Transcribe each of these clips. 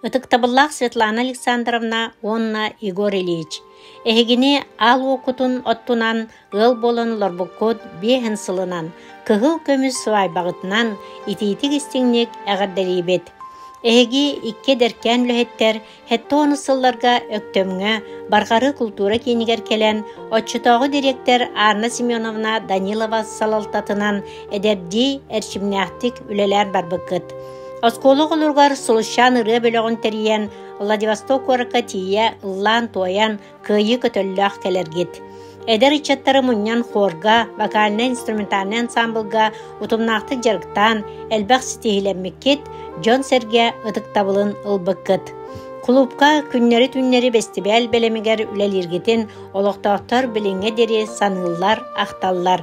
Ытыктабыллаах Светлана Александровна уонна Егор Ильич, эһигини аал уоккутун оттунан ыал буолан олорбуккут биэһин сылынан, кыһыл көмүс сыбаайбаҕытынан итиитик-истиҥник эҕэрдэлиибит. Эһиги икки эдэркээн үлэһиттэр сэттэ уонус сылларга Өктөмҥө Барҕарыы култуура киинигэр кэлэн, оччотооҕу дириэктэр Анна Семеновна Данилова салалтатынан эдэрдии эрчимнээхтик үлэлээн барбыккыт. Оскуола оҕолоругар Сулусчаан ырыа бөлөҕүн тэрийэн, Владивосток куоракка тиийэ ыллаан-туойан, кыайыы көтөллөөх кэлэргит. Эдэр ыччаттары мунньан хуорга, вокальнай-инструментальнай ансаамбылга утумнаахтык дьарыктаан, элбэх ситиһиилэммиккит, дьон-сэргэ ытыктабылын ылбыккыт. Кулуупка күннэри-түүннэри бэстибээл бэлэмигэр үлэлииргитин олохтоохтор билиҥҥэ диэри саныыллар, ахталлар.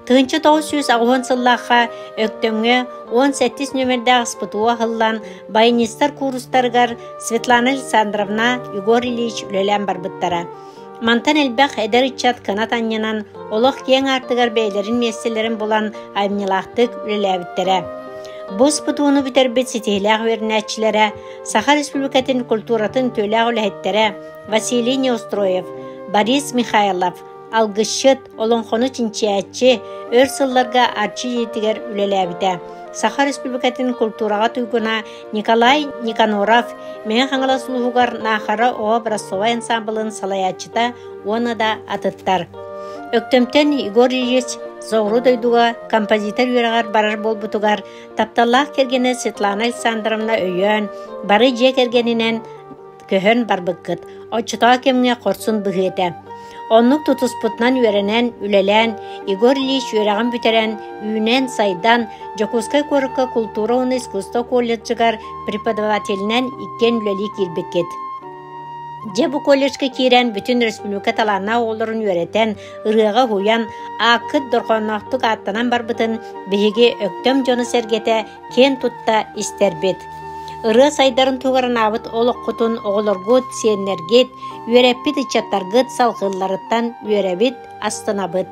1980 сыллаахха Өктөмҥө 17 нүөмэрдээх СПТУ аһыллан, баянистар куурустарыгар Светлана Александровна, Егор Ильич үлэлээн барбыттара. Мантан элбэх эдэр ыччат кынат анньынан, олох киэҥ аартыгар бэйэлэрин миэстэлэрин булан айымньылаахтык үлэлээбиттэрэ. Бу СПТУ-ну бүтэрбит ситиһиилээх үөрэнээччилэрэ Саха Республикатын культуратын үтүөлээх үлэһиттэрэ Василий Неустроев, Борис Михайлов, алгысчыт, олоҥхону чинчийээччи, өр сылларга Арчы дьиэтигэр үлэлээбитэ. Саха Республикатын культураҕа туйгуна Николай Никаноров Мэҥэ Хаҥалас улууһугар Наахара оҕо образцовай ансаамбылын салайааччыта уонна да атыттар. Өктөмтөн Егор Ильич соҕуруу дойдуга композитор үөрэҕэр барар буолбутугар тапталлаах кэргэнэ Светлана Александровна өйөөн, бары дьиэ кэргэнинэн көһөн барбыккыт, оччотооҕу кэмҥэ хорсун быһыы этэ. Оннук тутуспутунан үөрэнэн, үлэлээн, Егор Ильич үөрэҕин бүтэрэн, үүнэн-сайдан, Дьокуускай куоракка култуура уонна искусство колледжыгар преподавателинэн иккиэн үлэлии киирбиккит. Дьэ бу колледжка киирэн бүтүн республика талааннаах оҕолорун үөрэтэн, ырыаҕа уһуйан, ааккыт дорҕоонноохтук ааттанан барбытын биһиги Өктөм дьоно-сэргэтэ киэн тутта истэрбит. Ырыа сайдарын туһугар анаабыт олоххутун оҕолоргут, сиэннэргит, үөрэппит ыччаттаргыт салҕыылларыттан үөрэбит, астынабыт.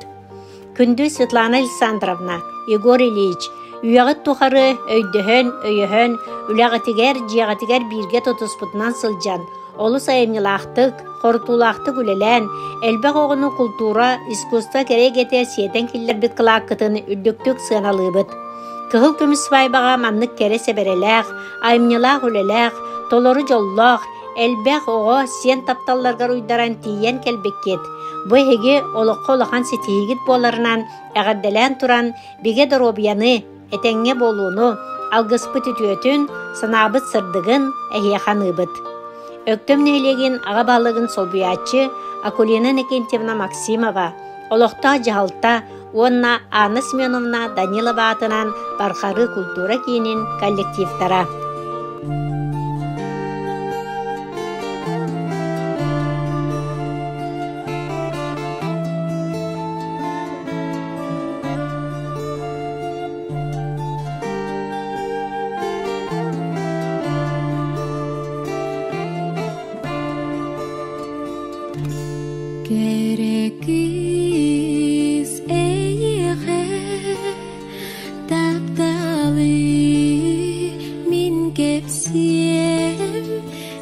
Күндү Светлана Александровна, Егор Ильич, үйэҕит тухары өйдөһөн, өйөһөн, үлэҕитигэр, дьиэҕитигэр бииргэ тутуспутунан сылдьан, олус айымньылаахтык, хорутуулаахтык үлэлээн, элбэх оҕону култуура, искусство кэрэ эйгэтэ сиэтэн киллэрбит кылааккытын үрдүктүк сыаналыыбыт. Кыһыл көмүс свадьбаҕа маннык кэрэ сэбэрэлээх, айымньылаах үлэлээх, толору дьоллоох, элбэх оҕо сиэн тапталларгар уйдаран тиийэн кэлбиккит. Бу эһиги олоххо улахан ситиһиигит буоларынан эҕэрдэлээн туран, бигэ доруобуйаны, этэҥҥэ буолууну, алгыспыт үтүөтүн, санаабыт сырдыгын эһиэхэ аныыбыт. Өктөм нэһилиэгин аҕа баһылыгын солбуйааччы Акулина Иннокентьевна Максимова, олохтоох дьаһалта уонна Анна Семеновна Данилова аатынан Бархарыы култуура киинин коллективтара. Кэрэ кыыс эйиэхэ тапталы мин кэпсиэм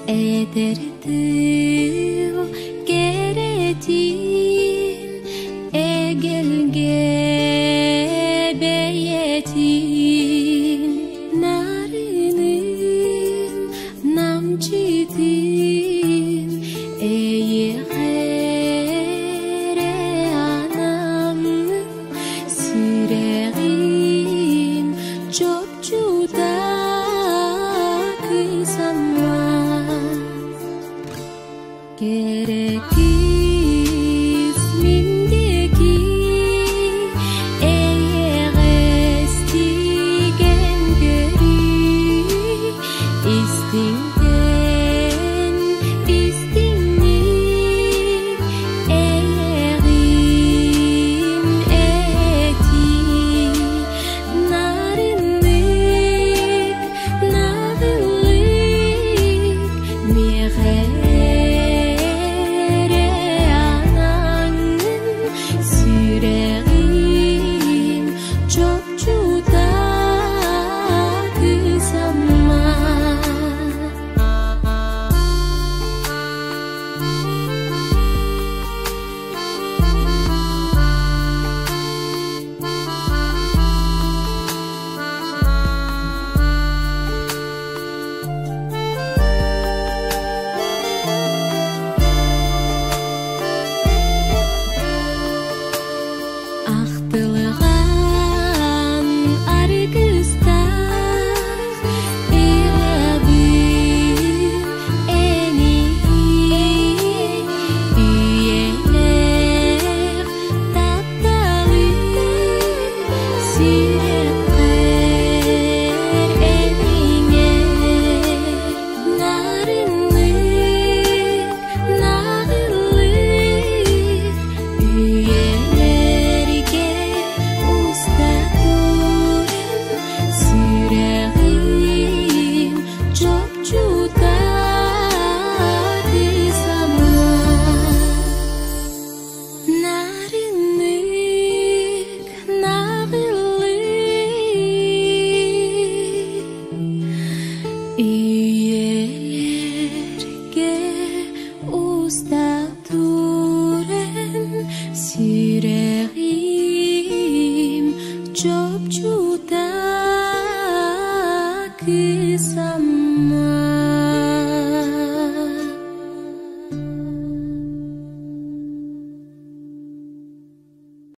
этэр тыл кэрэтин эгэлгэ бэйэтин.